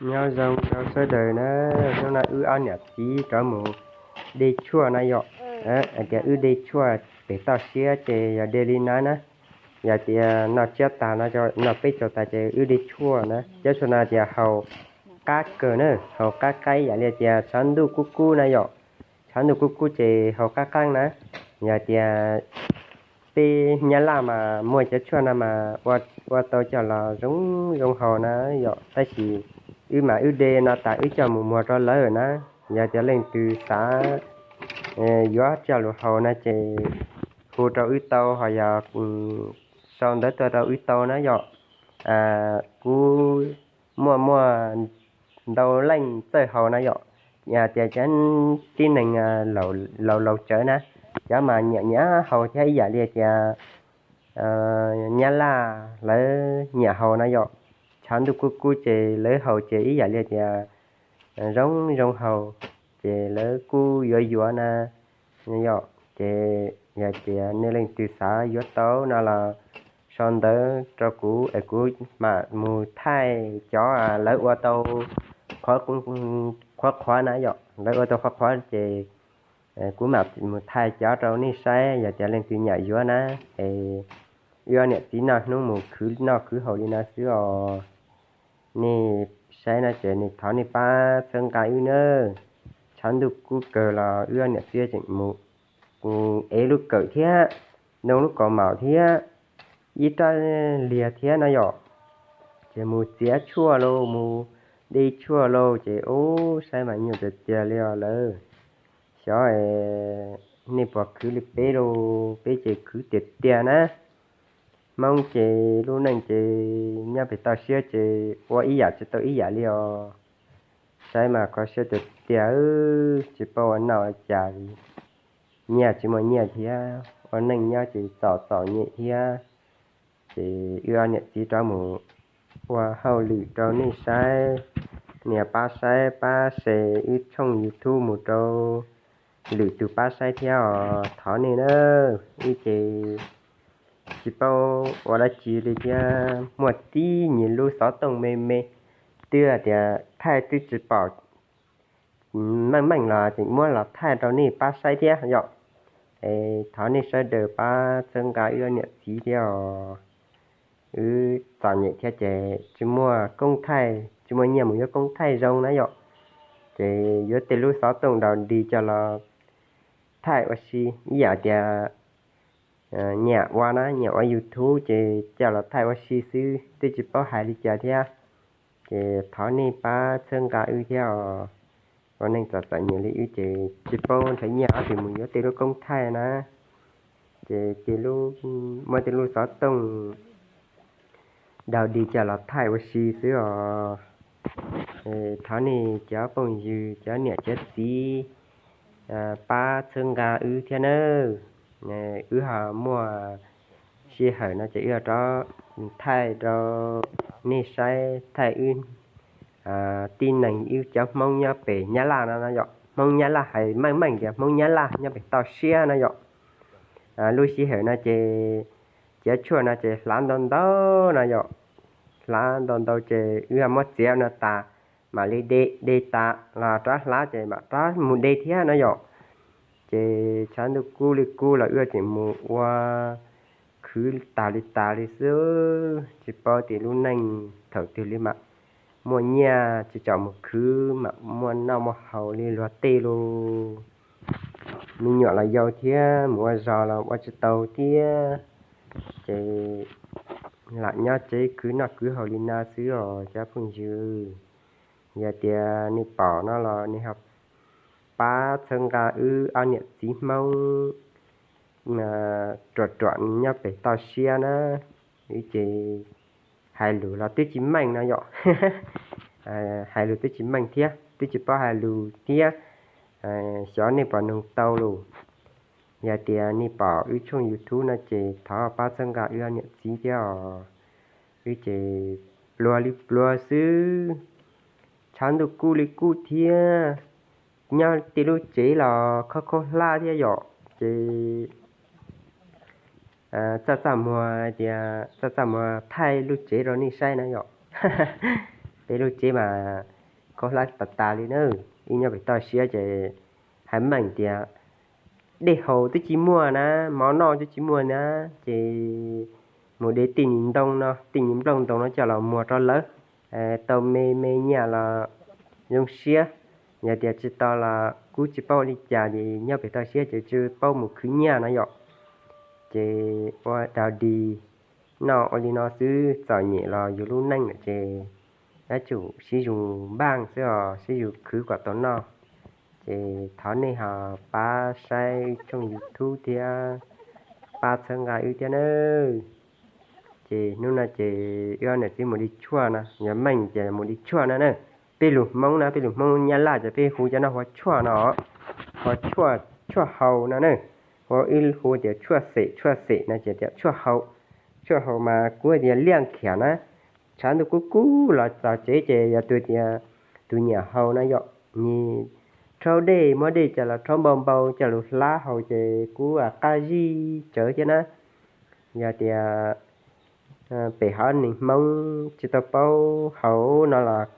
Nyob zoo rau sawv daws na, hnub no wb ob niam txiv rov mus de tshuaj na yom. Hais tias wb de tshuaj pem toj siab ces yog de li no na. Yog tias noj tsiab tag no, noj peb caug tag ces wb de tshuaj na. Cov tshuaj no tias haus qab kawg na, haus qab qab ib yam li tias tshav ntuj kub kub na yom. Tshav ntuj kub kub ces haus qab qab na. Yog tias peb Nyab Laj mas muaj cov tshuaj no mas ua tau coj los zoo zoo haus na yom. Tab sis wb mas wb de no tas wb coj mus muag rau lawv na. Yog tias leej twg xav yuav coj los haus no ces hu rau wb tau, ho yog sau ntawv tuaj rau wb tau na yom. Kuv muaj muaj ntau leej txawj haus na yom. Tias cov tib neeg laus laus tsawv na, cov mas nyiam nyiam haus thiab ib yam li tias Nyab Laj lawv nyiam haus na yom. Tshav ntuj kub kub ces lawv haus ces ib yam li tias zoo zoo haus, ces lawv kuj yuav yuav na yom. Ces yog tias nej leej twg xav yuav tau no los sau ntawv rau kuv es kuv mam mus thaij cov lawv ua tau qhuav qhuav na yom. Lawv ua tau qhuav qhuav ces kuv mam mus thaij cov rau nej saib, yog tias leej twg nyiam yuav na. Es wb ob niam txiv noj hnub mus khwv noj khwv haus li no xwb os. Nej saib no ces nej thov nej pab txhawb nqa wb nawb. Tshav ntuj kub kawg los wb ob niam txiv tseem mus, kuv ev lub kawm thiab, ntoo lub kaus maum thiab, ib rab liag thiab no yom. Ces mus txiav tshuaj lauj, mus de tshuaj lauj, ces ub saib mas nyuaj tiag tiag li os lawm. Xyov nej puas khwv li peb lauj, peb ces khwv tiag tiag na. Hmoob ces lub neej ces nyob pem toj siab ces ua ib yam tsis tau ib yam li os. Saib mas kho siab tiag tiag, tsis paub ua noj ua cas li. Nyiaj tsis muaj nyiaj thiab, ua neej nyob ces txom txom nyem thiab. Ces wb ob niam txiv rov mus ua hauj lwm rau nej saib, nias pab saib pab share wb tshooj YouTube mus rau lwm tus pab saib thiab os, thov nej na. Wb ces tsis paub ua dab tsi li thiab, muaj tib nyuag lub xov tooj me me, twb tias thaij twb tsis pom meej meej los tseem muab los thaij rau nej pab saib thiab yom. Es thov nej sawv daws pab txhawb nqa wb niam txiv thiab os. Wb txom nyem thiab ces tsis muaj koob thaij, tsis muaj nyiaj mus yuav koob thaij zoo na yom. Ces yuav tej lub xov tooj daus dig coj los thaij ua si ib yam tias nyiam ua na, nyiam ua YouTube ces coj los thaij ua si xwb, twb tsis paub hais li cas thiab. Ces thov nej pab txhawb nqa wb thiab os. Ua neej txom txom nyem li wb ces tsis paub nrhiav nyiaj ob pes mus yuav tej lub koob thaij na. Ces muaj tej lub xov tooj daus dig coj los thaij ua si xwb os. Thov nej cov phooj ywg, cov niam cov txiv pab txhawb nqa wb thiab nawb. Wb ho muaj sij hawm no ces wb rov thaij rau nej saib, thaij wb tib neeg wb cov Hmoob nyob pem Nyab Laj no no yom. Hmoob Nyab Laj hais meej meej tias Hmoob Nyab Laj nyob pem toj siab no yom. Lub sij hawm no ces cov tshuaj no ces hlav ntau ntau no yom. Hlav ntau ntau ces wb muab txiav no tas, mam li de, de tas los rov hlav ces mam rov mus de thiab no yom. Ces tshav ntuj kub li kub los wb tseem mus ua khwv tas li tas li xwb, tsis paub tias lub neej thaum twg li mam muaj nyiaj tsis txhob mus khwv mam muaj noj muaj haus li luag tej lauj. Me nyuam los yau thiab, mus ua zog los ua tsis tau thiab. Ces lam nyob tsev khwv noj khwv haus li no xwb os cov phooj ywg. Yog tias nej pom no los nej ho pab txhawb nqa wb ob niam txiv Hmoob ruam ruam nyob pem toj siab na. Wb ces hais lus los twb tsis meej no yom. Hais lus twb tsis meej thiab, twb tsis paub hais lus thiab. Xyov nej puas noog tau lauj. Yog tias nej pom wb tshooj YouTube no ces thov pab txhawb nqa wb ob niam txiv thiab os. Wb ces pluag li pluag xwb, tshav ntuj kub li kub thiab, nyob tej lub tsev los khaub khaub hlab thiab yom. Ces txaj txaj muag tias txaj txaj muag thaij lub tsev rau nej saib na yom. Peb lub tsev mas khaub hlab tas tas li na. Wb nyob pem toj siab ces hais meej tias dej haus twb tsis muaj na, mov noj twb tsis muaj na, ces mus de tej nyuag ntoo no, tej nyuag nplooj ntoo no coj los muag rau lawv, tau me me nyiaj los zoo siab. Yog tias tsis tau los kuj tsis paub ua li cas, ces nyob pem toj siab ces tsis paub mus khwv nyiaj no yom. Ces ua dog dig noj ua li no xwb, txom nyem los yus lub neej lawm ces yuav tsum sib zug npaj xwb os, sib zug khwv kom tau noj. Ces thov nej ho pab saib wb tshooj YouTube thiab pab txhawb nqa wb thiab nawb. Ces hnub no ces wb ob niam txiv mus de tshuaj no, yog meej ces mus de tshuaj no na. Peb lus Hmoob na, peb lus Hmoob Nyab Laj ces peb hu cov no hu ua tshuaj no, hu ua tshuaj, tshuaj hau no na. Hu, wb hu tias tshuaj xem, tshuaj xem no ces tias tshuaj hau. Tshuaj hau mas kuv tias liaj khiam na, tshav ntuj kub kub los txog tsev ces yog tus tias tus nyiam haus no yom, nyias rhaub dej, muab dej coj los rhaub npau npau coj lug hlab haus ces kuj qab zib tsawv thiab na. Yog tias pem haiv neeg Hmoob tsis tau paub haus no los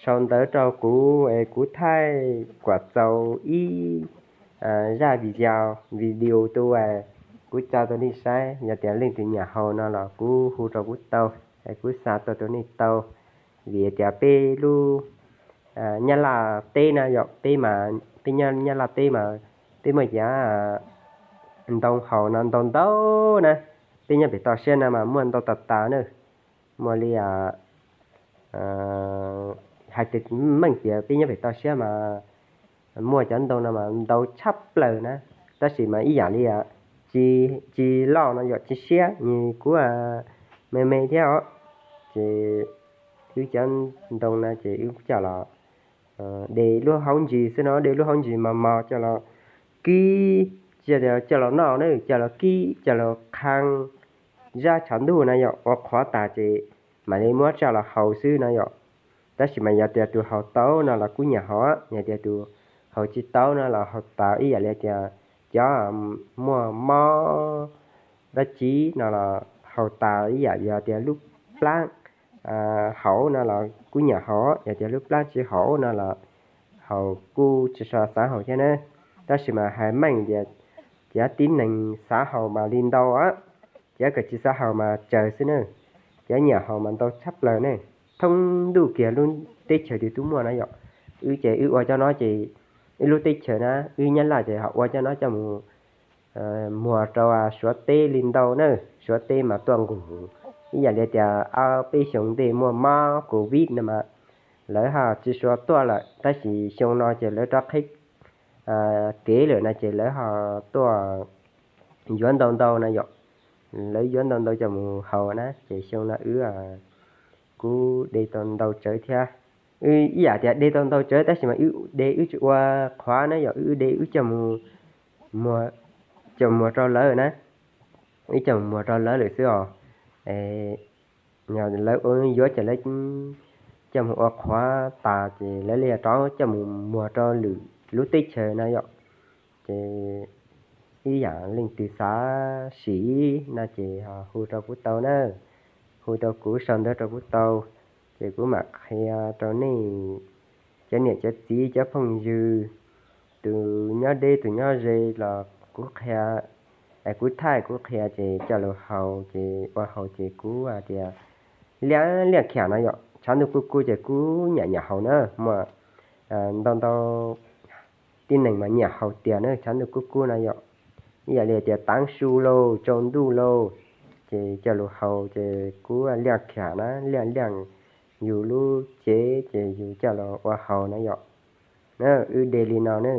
sau ntawv rau kuv es kuv thaij kom txaus ib zaj video, video tuaj kuv tso rau nej saib. Yog tias leej twg nyiam haus no los kuj hu rau kuv tau, es kuv xa tuaj rau nej tau. Vim tias peb lub Nyab Laj teb na yom, peb mas, peb nyob Nyab Laj teb mas peb muaj cov ntoo haus no ntau ntau na. Peb nyob pem toj siab no mas muaj ntau tas tas na. Muaj li hais tias meej tias peb nyob pem toj siab mas muaj cov ntoo no mas ntau tshaj plaws na. Tab sis mas ib yam li tsis loj no yom, tsis siab, nws kuj me me thiab os. Ces wb cov ntoo no ces wb coj los de lub hauv ntsis xwb no, de lub hauv ntsis mos mos coj los kib, tsis yog tias coj los noj na, coj los kib coj los qhee zaj tshav ntuj na yom, ua qhuav tas ces mam li muab tso los haus xwb no yom. Tab sis mas yog tias tus haus tau no los kuj nyiam haus, yog tias tus haus tsis tau no los haus tas ib yam li tias cov muaj mob dab tsi no los haus tas ib yam, yog tias lub plab hauv no los kuj nyiam haus, yog tias lub plab tsis hauv no los haus kuj tsis so xav haus thiab na. Tab sis mas hais meej tias cov tib neeg xav haus mas li ntau a, cov kws tsis xav haus mas tsawg xwb na. Cov nyiam haus mas ntau tshaj plaws ne, thoob ntuj kiag lub teb chaws twg twb muaj na yom. Wb ces wb ua cov no ces wb lub teb chaws na, wb Nyab Laj ces ho ua cov no coj mus muag rau Suav teb li ntau na. Suav teb mas tuaj nqug ib yam li tias ob peb xyoo ntej muaj mob covid no mas lawv ho tsis suav tuaj lawm, tab sis xyoo no ces lawv rov qhib kev lawm no ces lawv ho tuaj yuav ntau ntau no yom. Lawv yuav ntau ntau coj mus haus na, ces xyoo no wb kuj de tau ntau tsawv thiab. Wb ib yam tias de tau ntau tsawv tab sis mas wb de wb tsis ua qhuav na yom, wb de wb coj mus muag rau lawv na, wb coj mus muag rau lawv lawm xwb os. Lawv yuav ces lawv coj mus ua qhuav tas ces lawv li rov coj mus muag rau lwm lub teb chaws no yom. Ces ib yam leej twg xav sim no ces hu rau kuv tau na, hu rau kuv sau ntawv rau kuv tau, ces kuv mam qhia rau nej cov niam cov txiv cov phooj ywg, tus nyob deb tus nyob ze los kuv qhia, kuv thaij kuv qhia ces coj lug haus ces ua haus ces kuv hais tias liaj liaj khiam no yom, tshav ntuj kub kub ces kuj nyiam nyiam haus na, muaj ntau ntau tib neeg mas nyiam haus tiag na tshav ntuj kub kub no yom. Ib yam li tias taav su lauj, tsaus ntuj lauj, ces coj lug haus ces kuj liaj khiam na, liaj liaj yus lub cev ces yus coj los ua haus na yom. Na, wb de li no na,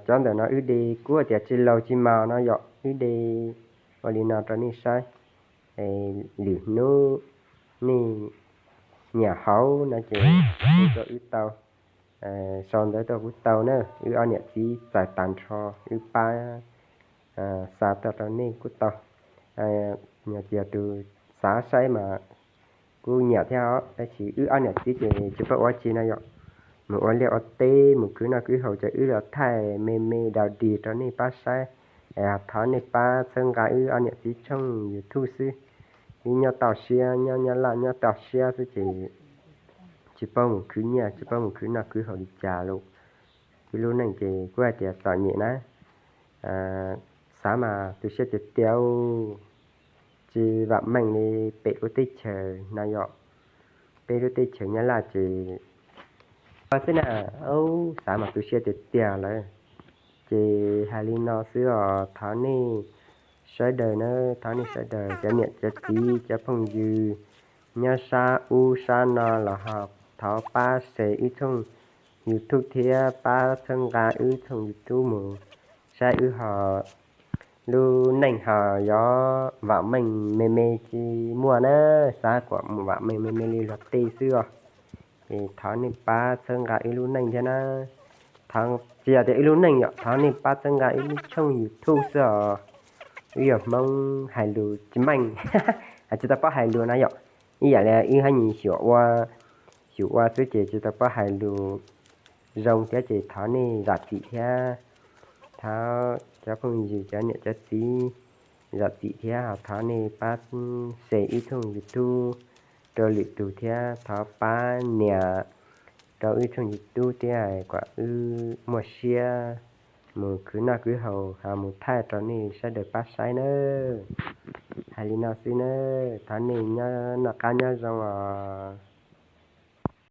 cov ntawm no wb de kuv tias tsis laus tsis mos no yom, wb de ua li no rau nej saib. Lwm hnub nej nyiam haus no ces hu rau wb tau, sau ntawv rau kuv tau na, wb ob niam txiv txais tag nrho wb pab xa tuaj rau nej kuj tau. Yog tias tus xav saib mas kuj nyiam thiab os, tab sis wb ob niam txiv ces tsis paub ua tsi no yom, mus ua liaj ua teb mus khwv noj khwv haus ces wb los thaij me me daus dig rau nej pab saib. Thov nej pab txhawb nqa wb ob niam txiv tshooj YouTube xwb. Wb nyob toj siab, nyob nyob laj nyob toj siab xwb ces tsis paub mus khwv nyiaj, tsis paub mus khwv noj khwv haus li cas lawm. Ib lub neej ces kuj hais tias txom nyem na. Xav mas tu siab tiag tiag, tsis vam meej li pem lub teb chaws no yom. Peb lub teb chaws Nyab Laj ces xwb na, xav mas tu siab tiag tiag lawm. Ces hais li no xwb os, thov nej sawv daws na, thov nej sawv daws cov niam cov txiv cov phooj ywg nyob sab ub sab no los ho thov pab share wb tshooj YouTube thiab pab txhawb nqa wb tshooj YouTube mus saib wb ho lub neej ho yuav vam meej me me tsis muaj na, xav kom mus vam meej me me li luag tej xwb os. Es thov nej pab txhawb nqa wb lub neej thiab na. Tsis yog tias wb lub neej yom, thov nej pab txhawb nqa wb lub tshooj YouTube xwb os. Wb yog Hmoob hais lus tsis meej, hais tsis tau paub hais lus na yom. Ib yam li wb hab nyis xyuam ua, xyuam ua xwb ces tsis tau paub hais lus zoo thiab ces thov nej zam txim thiab. Thov cov phooj ywg cov niam cov txiv zam txim thiab ho thov nej pab share wb tshooj YouTube rau lwm tus thiab thov pab nias rau wb tshooj YouTube thiab kom wb muaj siab mus khwv noj khwv haus ho mus thaij rau nej sawv daws pab saib nawb. Hais li no xwb nawb, thov nej nyob noj qab nyob zoo os.